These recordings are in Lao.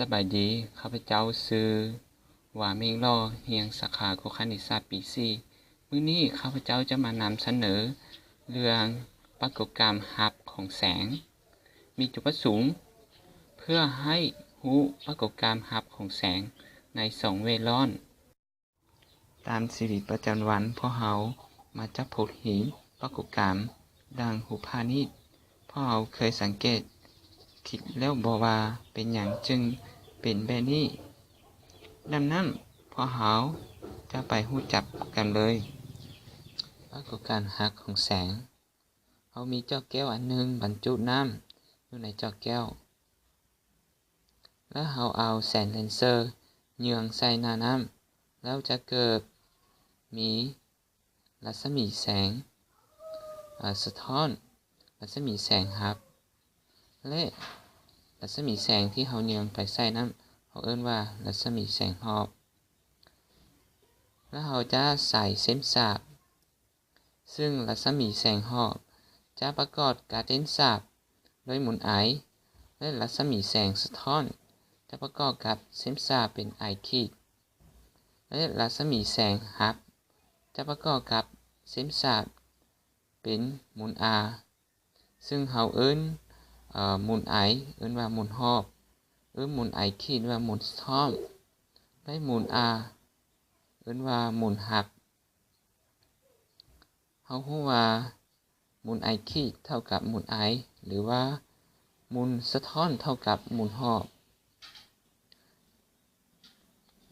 ສະບາຍດີ, ຂ້າພະເຈົ້າຊື່ ວາ ເມັງຫຼໍ່, ຮຽນສາຂາໂຄຄະນິດສາດປີສີ່. ມື້ນີ້ຂ້າພະເຈົ້າຈະມານຳສະເໜີເລື່ອງປາກົດການຮັບຂອງແສງ. ມີຈຸດປະສົງເພື່ອໃຫ້ຮູ້ປາກົດການຮັບຂອງແສງໃນສອງແວດລ້ອມ. ຕາມຊີວິດປະຈຳວັນ, ພວກເຮົາມັກຈະພົບເຫັນປາກົດການດັ່ງຮູບພາບນີ້. ພວກເຮົາເຄີຍສັງເກດຄິດແລ້ວບໍ່ວ່າເປັນຫຍັງຈຶ່ງເປັນແບບນີ້? ດັ່ງນັ້ນ, ພວກເຮົາຈະໄປຮູ້ຈັກກັນເລີຍ. ປາກົດການຮັບຂອງແສງ. ເຮົາມີຈອກແກ້ວອັນໜຶ່ງບັນຈຸນ້ຳຢູ່ໃນຈອກແກ້ວ ແລ້ວເຮົາເອົາແສງເລນເຊີເຍືອງໃສ່ໜ້ານ້ຳ ແລ້ວຈະເກີດມີລັດສະໝີແສງ ອາ ສະທ້ອນ, ລັດສະໝີແສງຮັບ ແລະ ລັດສະໝີແສງທີ່ເຮົາເຍືອງໄປໃສ່ນັ້ນ ເຮົາເອີ້ນວ່າລັດສະໝີແສງຫອບ. ແລ້ວເຮົາຈະສາຍເສັ້ນສາບ ຊຶ່ງລັດສະໝີແສງຫອບຈະປະກອບກັບເສັ້ນສາບດ້ວຍມູນໄອ ແລະ ລັດສະໝີແສງສະທ້ອນຈະປະກອບກັບເສັ້ນສາບເປັນໄອຂີດ ແລະ ລັດສະໝີແສງຮັບຈະປະກອບກັບເສັ້ນສາບເປັນມູນອາ ຊຶ່ງເຮົາເອີ້ນ ເອີ ມູນໄອ ເອີ້ນວ່າມູນຫອບ, ເອີ້ນມູນໄອຂີດວ່າມູນສະທ້ອນ ແລະ ມູນອາ ເອີ້ນວ່າມູນຮັບ. ເຮົາຮູ້ວ່າມູນໄອຂີດເທົ່າກັບມູນໄອ ຫຼືວ່າມູນສະທ້ອນເທົ່າກັບມູນຫອບ.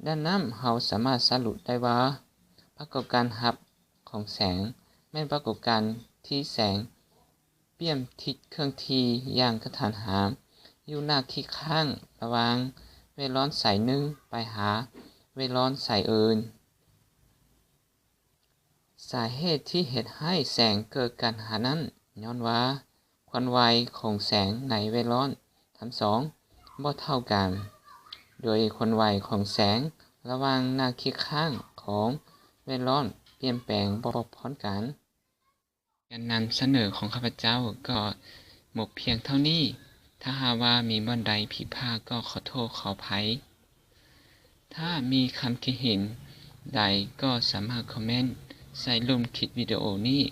ດັ່ງນັ້ນ, ເຮົາສາມາດສະຫຼຸບໄດ້ວ່າ ປາກົດການຮັບຂອງແສງແມ່ນປາກົດການທີ່ແສງປ່ຽນທິດເຄື່ອນທີ່ຢ່າງກະທັນຫັນ ຢູ່ໜ້າຂີດຂ້າງລະຫວ່າງແວດລ້ອມສາຍໜຶ່ງໄປຫາແວດລ້ອມສາຍອື່ນ. ສາເຫດທີ່ເຮັດໃຫ້ແສງເກີດການຫັນນັ້ນຍ້ອນວ່າຄວາມໄວຂອງແສງໃນແວດລ້ອມທັງສອງບໍ່ເທົ່າກັນ, ໂດຍຄວາມໄວຂອງແສງລະຫວ່າງໜ້າຂີດຂ້າງຂອງແວດລ້ອມປ່ຽນແປງບໍ່ພ້ອມກັນ. ການນຳສະເໜີຂອງຂ້າພະເຈົ້າກໍໝົດພຽງເທົ່ານີ້. ຖ້າຫາກວ່າມີບ່ອນໃດຜິດພາດກໍຂໍໂທດຂໍອະໄພ. ຖ້າມີຄຳຄິດເຫັນໃດກໍສາມາດຄອມເມັນໃສ່ລຸ່ມຄລິບວິດີໂອນີ້.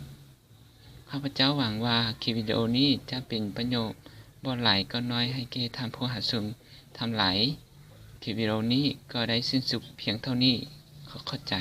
ຂ້າພະເຈົ້າຫວັງວ່າຄລິບວິດີໂອນີ້ຈະເປັນປະໂຫຍດບໍ່ຫຼາຍກໍໜ້ອຍໃຫ້ແກ່ທ່ານຜູ້ຮັບຊົມທັງຫຼາຍ. ຄລິບວິດີໂອນີ້ກໍໄດ້ສິ້ນສຸດພຽງເທົ່ານີ້. ຂໍຂອບໃຈ.